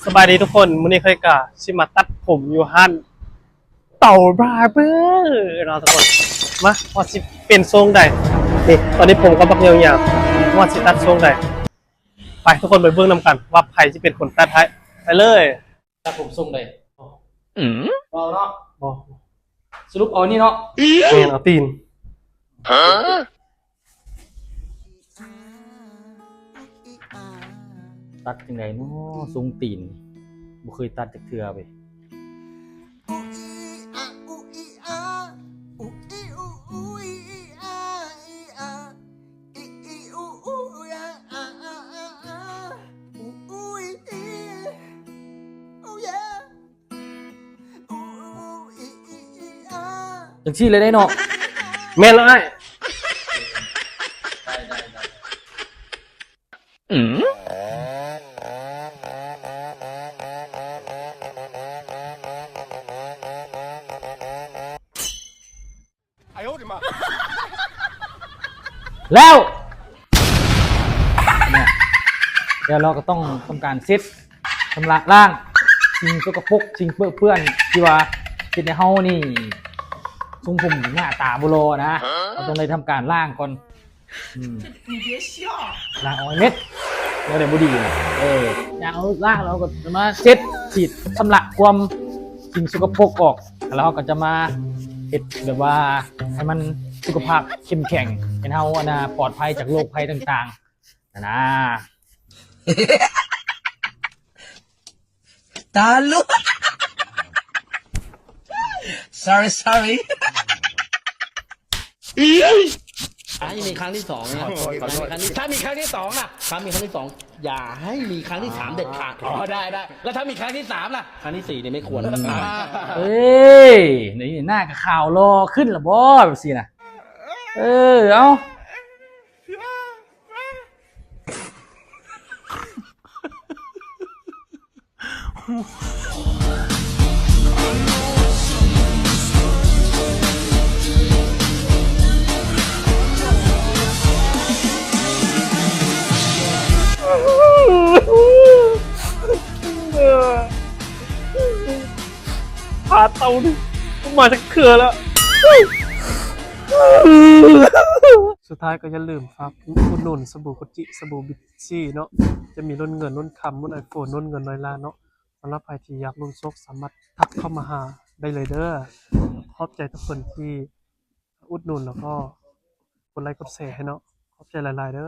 ສະບາຍດີທຸກຄົນ, ມື້ນີ້ຂ້ອຍກະຊິມາຕັດຜົມຢູ່ຮ້ານເຕົາບາເບີເນາະທຸກຄົນ. ມາ ວ່າຊິເປັນຊົງໃດ. ນີ້ ຕອນນີ້ຜົມກໍບັກຍາວໆ, ວ່າຊິຕັດຊົງໃດ. ໄປ ທຸກຄົນໄປເບິ່ງນຳກັນວ່າໃຜຊິເປັນຄົນຕັດໃຫ້. ໄປເລີຍ. ຕັດຜົມຊົງໃດ? ອືມ ບໍ່ເອົາເນາະ. ບໍ່. ສະຫຼຸບເອົາອັນນີ້ເນາະ. ແມ່ນ ເອົາຕີນ. ຕັດຈັ່ງໃດເນາະ ຊົງຕີນ ບໍ່ເຄີຍຕັດຈັກເທື່ອເວີຍ. ຈັ່ງຊີ້ເລີຍໄດ໋ເນາະ. ແມ່ນແລ້ວອ້າຍ. ແລ້ວ ແລ້ວເຮົາກໍຕ້ອງ ຕ້ອງການເຊັດ ຊຳລະລ້າງສິ່ງສົກກະປົກ ສິ່ງເປິເປື້ອນທີ່ວ່າເຮັດໃຫ້ເຮົານີ້ ຊົງຜົມໜ້າຕາບໍ່ຫຼໍ່ນະ. ເຮົາຕ້ອງໄດ້ທຳການລ້າງກ່ອນ. ອືມ 你别笑。 ລ້າງອອກໃຫ້ເໝິດ ແນວໃດບໍ່ດີນະ. ເອີ ຢ່າງເຮົາລ້າງແລ້ວເຮົາກໍຈະມາເຊັດ ສີດ ຊຳລະຄວາມສິ່ງສົກກະປົກອອກ ແລ້ວເຮົາກໍຈະມາເຮັດແບບວ່າໃຫ້ມັນສຸຂະພາບເຂັ້ມແຂງ ເຮັດເຮົາອັນນ່າປອດໄພຈາກໂລກໄພຕ່າງໆ ຫັ້ນນະ. ຕາລຸ sorry sorry. ถ้ามีครั้งที่สองนะ ขอโทษ ขอโทษ ถ้ามีครั้งที่ ถ้ามีครั้งที่สองนะ ถ้ามีครั้งที่สอง อย่าให้มีครั้งที่สามเด็ดขาด. อ๋อ ได้ ได้ แล้วถ้ามีครั้งที่สามล่ะ? ครั้งที่สี่นี่ไม่ควร เอ้ย นี่หน้าก็ขาวหล่อขึ้นละบ่ แบบนี้นะ เออ เอา ຫາເຕົານີ້ ບໍ່ມາຈັກເທື່ອລະ. ສຸດທ້າຍກໍຢ່າລືມຝາກອຸດໜູນສະບູກຸດຈິ ສະບູບິດຊີເນາະ, ຈະມີລົ້ນເງິນລົ້ນຄຳ ລົ້ນໄອໂຟນ ລົ້ນເງິນຮ້ອຍລ້ານເນາະ. ສຳລັບໃຜທີ່ຢາກລຸ້ນໂຊກ ສາມາດທັກເຂົ້າມາຫາໄດ້ເລີຍເດີ້. ຂອບໃຈທຸກຄົນທີ່ອຸດໜູນ ແລ້ວກໍກົດໄລກົດແຊໃຫ້ເນາະ. ຂອບໃຈຫຼາຍໆເດີ້.